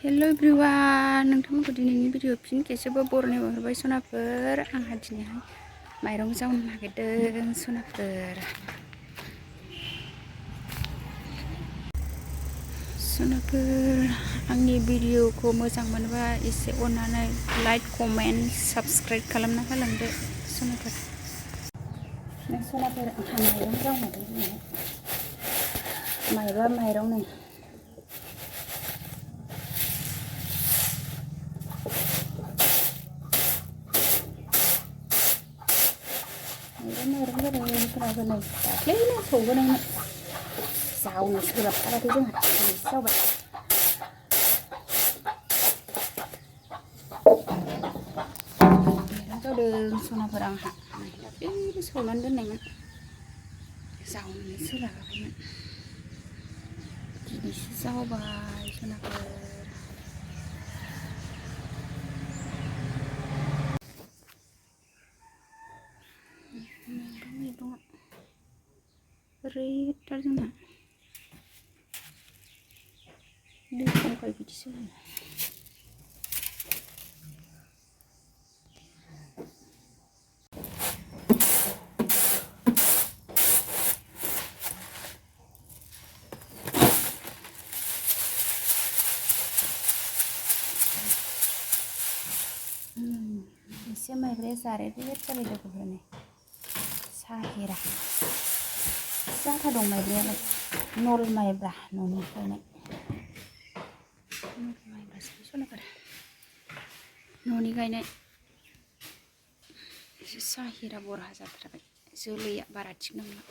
hello everyone नोंथांमोनखौ दिनैनि video फिन खेबसेबो बर'नि हरबाय सनाफोर आंहा दिनैहाय माइरं जावनो नागिरदों सनाफोर आंनि भिडिअखौ मोजां मोनबा एसे अननानै लाइक कमेन्ट साबस्क्राइब खालामना होलांदो सनाफोर आंहा माइरं जावनांगौ दिनै माइबा माइरं नै माइरं जाबाय नै दाख्लैनो सौबोनायमोन जावनो सोलाबथाराखै जोंहा दिनैसो जावबाय माइरं जावदों सनाफोर आंहा दाख्लैनो सौनानै दोननायमोन जावनो सोलाबाखैमोन दिनैसो जावबाय सनाफोर मैगंआ ओरैथार जोंना दै खमखाय बिदिसो एसे माइब्राया जारेद जाबाय लोगोफोर नै साहेरा जाथा दं माइब्रायालाय नल माइब्रा न'नि गायनाय नल माइब्रासो सनाफोर न'नि गायनाय एसे साहेरा बरहा जाथारबाय जोलैया बारा थिग नंला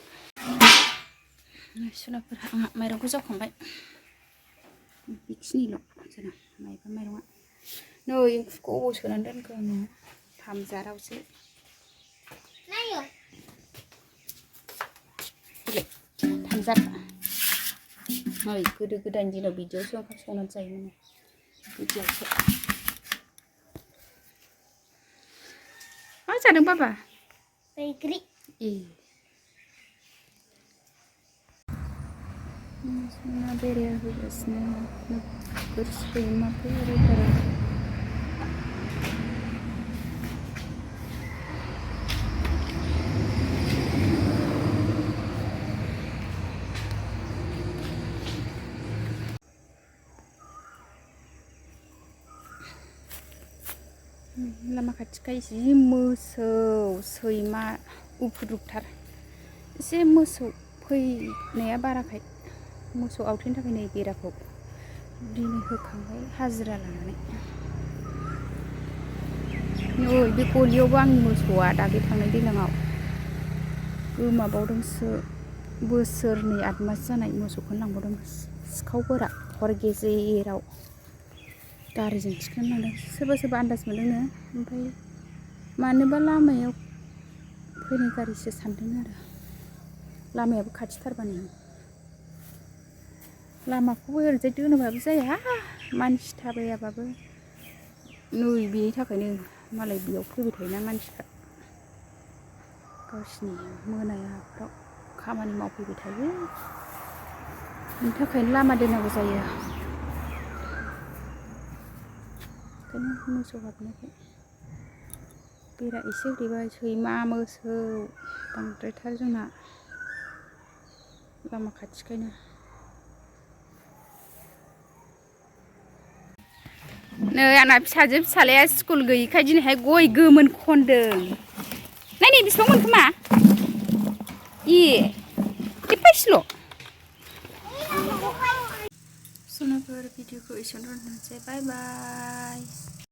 सनाफोर आंहा माइरंखौ जावखांबाय बेखिनिल' जोंना माइब्रा माइरंआ नै एंखुरखौ अबाव सोनानै दोनखो आङो थामजारावसो थामजार नै गोदो गोदायनि दिनाव बिदियावसो ओंखाम संनानै जायोमोन बिदियावसो मा जादों बाबा बैग्रि ए सना बेराया होगासिनो नोगोर सैमाफोर ओरैथार लामा खाथिखाय जि मोसौ सैमा उफुद्रुगथार एसे मोसौ फैनाया बाराखाय मोसौ आवथेनो थाखाय नै बेराखौ दिनै होखांबाय हाजिरा लानानै नै बे गलियावबो आंनि मोसौआ दाख्लै थांनाय दैज्लाङाव गोमाबावदोंसो बोसोरनै 8 मास जानाय मोसौखौनो लांबावदों सिखावफोरा हर गेजेराव गारिजों थिखोना लांदों सोरबा सोरबा आन्दाज मोनदोंनो ओमफ्राय मानोबा लामायाव फैनाय गारिसो सानदों आरो लामायाबो खाथिथारबा नै लामाखौबो ओरैजाय दोनोबाबो जाया मानसि थाबायाबाबो नै बेनि थाखायनो मालाय बेयाव फैबाय थायोना मानसिफ्रा गावसिनि मोनायावफ्राव खामानि मावफैबाय थायो बेनि थाखायनो लामा दोननांगौ जायो ओंखायनो मोसौ हाबनायखाय बेरा एसे होथेबाय सैमा मोसौ बांद्रायथार जोंना लामा खाथिखायनो नै आंना फिसालाया स्कुल गैयिखाय दिनैहाय गय गोमोन खनदों नायनै बेसेबां मोनखोमा एफासेल' सनाफोर भिडिअखौ एसेयावनो दोननोसै बाय बाय